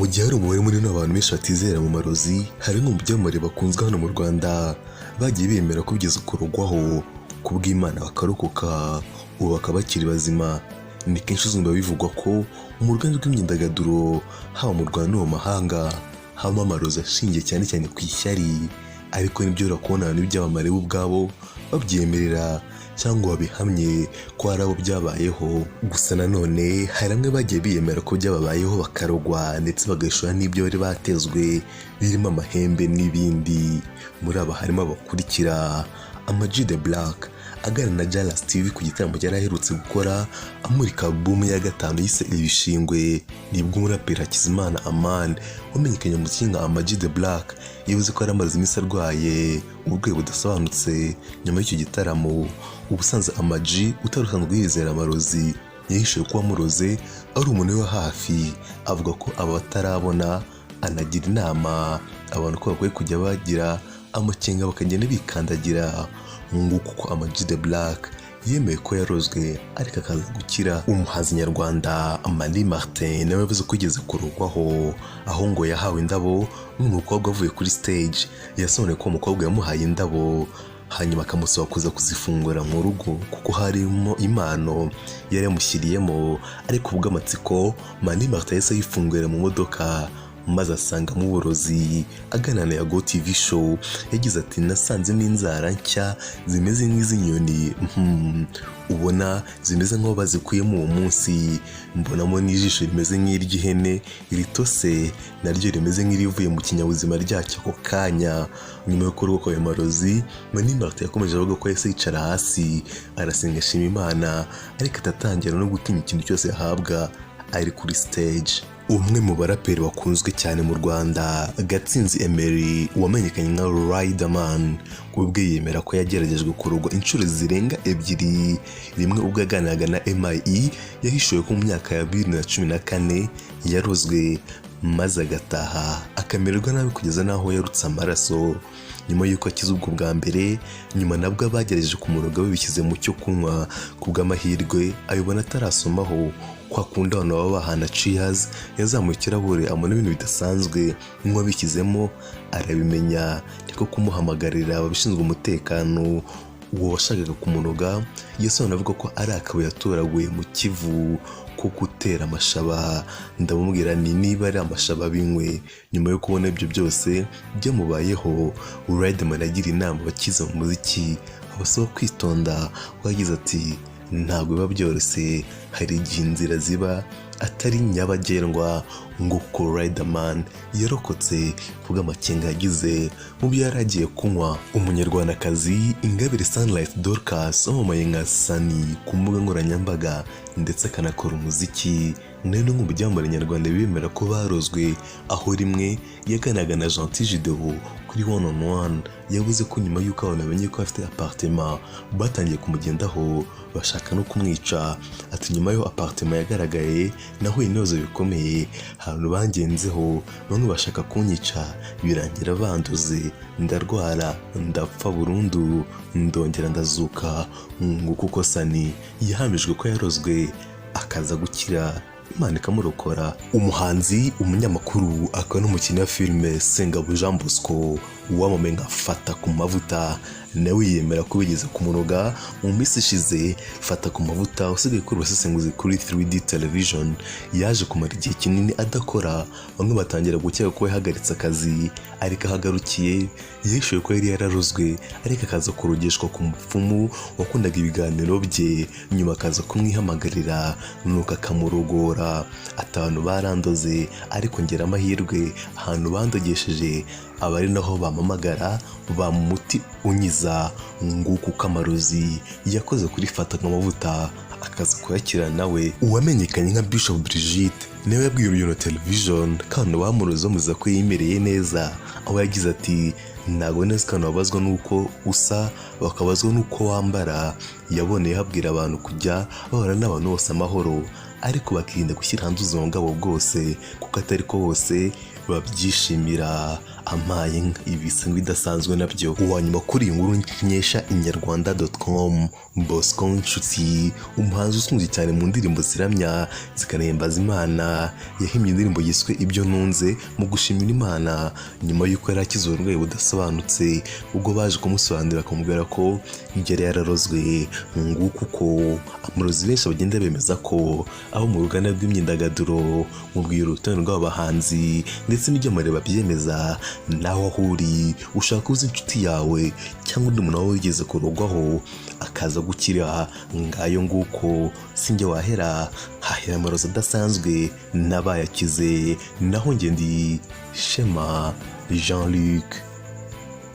Mu gihe hari umubare munini w'abantu benshi batizera mu marozi, hari bimwe mu byamamare bakunzwe hano mu Rwanda bagiye bemera ko bigeze kurogwaho kubw'Imana bakarokoka, ubu bakaba bakiri bazima. Ni kenshi uzumva bivugwa ko mu ruganda rw'imyidagaduro, haba mu Rwanda no mu mahanga, habamo amarozi ashingiye cyane cyane ku ishyari, ariko ntibyoroha kubona abantu b'ibyamamare bo ubwabo babyemerera cyangwa babihamye ko hari abo byabayeho. Gusa nanone hari bamwe bagiye biyemera ko byababayeho bakarogwa, ndetse bagahishura n'ibyo bari batezwe birimo amahembe n'ibindi. Muri aba harimo abakurikira: Ama G The Black aganira na Jalas TV ku gitaramo yari aherutse gukora amurika album ya gatanu yise Ibishingwe, nibwo umuraperi Hakizimana Amani wamenyekanye mu muziki nka Ama G The Black yavuze ko yari amaze iminsi arwaye uburwayi budasobanutse. Nyuma y'icyo gitaramo, ubusanzwe Ama G utari usanzwe yizera amarozi yahishuye ko uwamuroze ari umuntu we wa hafi, avuga ko aba batarabona, anagira inama abantu ko bakwiye kujya bagira amakenga bakagenda bikandagira. Nguko uko Ama G The Black yemeye ko yarozwe ariko akaza gukira. Umuhanzi nyarwanda Mani Martin nawe yavuze ko yigeze kurogwaho, aho ngo yahawe indabo n'umukobwa avuye kuri stage. Yasobanuye ko uwo mukobwa yamuhaye indabo hanyuma akamusaba kuza kuzifungura mu rugo kuko harimo impano yari yamushyiriyemo, ariko kubw'amatsiko Mani Martin yahise ayifungurira mu modoka maze asangamo uburozi. Aganira na Yago TV Show yagize ati: "Nasanzemo inzara nshya zimeze nk'iz'inyoni, ubona zimeze nk'aho bazikuyemo uwo munsi, mbonamo n'ijisho rimeze nk'iry'ihene ritose, naryo rimeze nk'irivuye mu kinyabuzima ryacyo ako kanya." Nyuma yo kurokoka ayo marozi, Mani Martin yakomeje avuga ko yahise yicara hasi arasenga, ashima Imana, ariko atatangira no gutinya ikintu cyose yahabwa ari kuri stage. Umwe mu baraperi bakunzwe cyane mu Rwanda, Gatsinzi Emery wamenyekanye nka Riderman, ubwe yemera ko yageragejwe kurogwa inshuro zirenga ebyiri. Rimwe ubwo yaganiraga na MIE, yahishuwe ko mu myaka ya 2014 yarozwe maze agataha akamererwa nabi kugeza n'aho yarutse amaraso. Nyuma y'uko akize ubwo bwa mbere, nyuma nabwo abagerageje kumuroga babishyize mu cyo kunywa, ku bw'amahirwe abibona atarasomaho. Kwa kundi abantu baba bahana cheers, yazamuye ikirahure amubona ibintu bidasanzwe nk'uwabishyizemo, arabimenya, niko kumuhamagarira abashinzwe umutekano. Uwo washakaga kumuroga yasobanura avuga ko ari akabuye yatoraguye mu Kivu ko gutera amashaba. "Ndamubwira ni niba ari amashaba binywe." Nyuma yo kubona ibyo byose byamubayeho, Riderman agira inama abakiza mu muziki, abasaba kwitonda, kuko yagize ati: "Ntabwo biba byoroshye, hari igihe inzira ziba atari nyabagendwa." Ngo ko Riderman yarokotse kubw'amakenga yagize mu byo yari agiye kunywa. Umunyarwandakazi Ingabire Sunlight Dorcas wamamaye nka Sani ku mbuga nkoranyambaga ndetse akanakora umuziki, nawe ni umwe mu byamamare nyarwanda bemera ko barozwe, aho rimwe yaganiraga na Gentil Gedeon kuri One on One yavuze ko nyuma y'uko abantu bamenye ko afite apartment batangiye kumugendaho bashaka no kumwica. Ati: "Nyuma y'aho apartment yagaragaye nahuye n'ibibazo bikomeye, abantu bangenzeho, bamwe bashaka kunyica, birangira bandoze, ndarwara, ndapfa burundu, ndongera ndazuka." Ngo kuko Sani yahamijwe ko yarozwe akaza gukira, Imana ikamurokora. Umuhanzi, umunyamakuru akaba n'umukinnyi wa filime Sengabo Jean Bosco wamamaye nka Fata ku Mavuta nawe yemera ko bigeze kumuroga mu minsi ishize. Fata ku Mavuta usigaye kuri ubusesenguzi kuri 3D Television yaje kumara igihe kinini adakora, bamwe batangira gukeka ko yahagaritse akazi, ariko aho agarukiye yahishuye ko yari yararozwe, ariko akaza kurogeshwa ku mupfumu wakundaga ibiganiro bye, nyuma akaza kumwihamagarira nuko akamurogora. Ati: "Abantu barandoze, ariko ngira amahirwe ahantu bandogesheje aba ari naho bampamagara bampa umuti unyiza." Nguko uko amarozi yakoze kuri Fata ku Mavuta akaza kuyakira nawe. Uwamenyekanye nka Bishop Brigitte nawe yabwiye Urugendo Television ko abantu bamuroze bamuziza ko yimereye neza, aho yagize ati: "Ntabwo neza ko abantu babazwa n'uko usa, bakabazwa n'uko wambara." Yaboneyeho abwira abantu kujya bahora n'abantu bose amahoro. ariko bakirinda gushyira hanze ubuzima bwabo bwose, kuko atari ko bose babyishimira. Amaye ibisa nk'ibidasanzwe nabyo. Uwa nyuma kuri iyi nkuru nkesha inyarwanda.com, Bosco Nshuti, umuhanzi ukunzwe cyane mu ndirimbo ziramya zikanahimbaza Imana, yahimbye indirimbo yiswe "Ibyo Ntunze" mu gushimira Imana nyuma y'uko yari akize uburwayi budasobanutse, ubwo baje kumusobanurira bakamubwira ko yari yararozwe. Nguko uko amarozi benshi bagenda bemeza ko abo mu ruganda rw'imyidagaduro mubwira urutonde rw'aba bahanzi ndetse n'ibyamamare babyemeza. Nawe aho uri, ushaka uzi inshuti yawe cyangwa undi muntu wawe wigeze kurogwaho akaza gukira. Ngayo nguko, sinjye wahera hahera amarozi adasanzwe n'abayakize. Naho njye ndi Shema Jean Luc.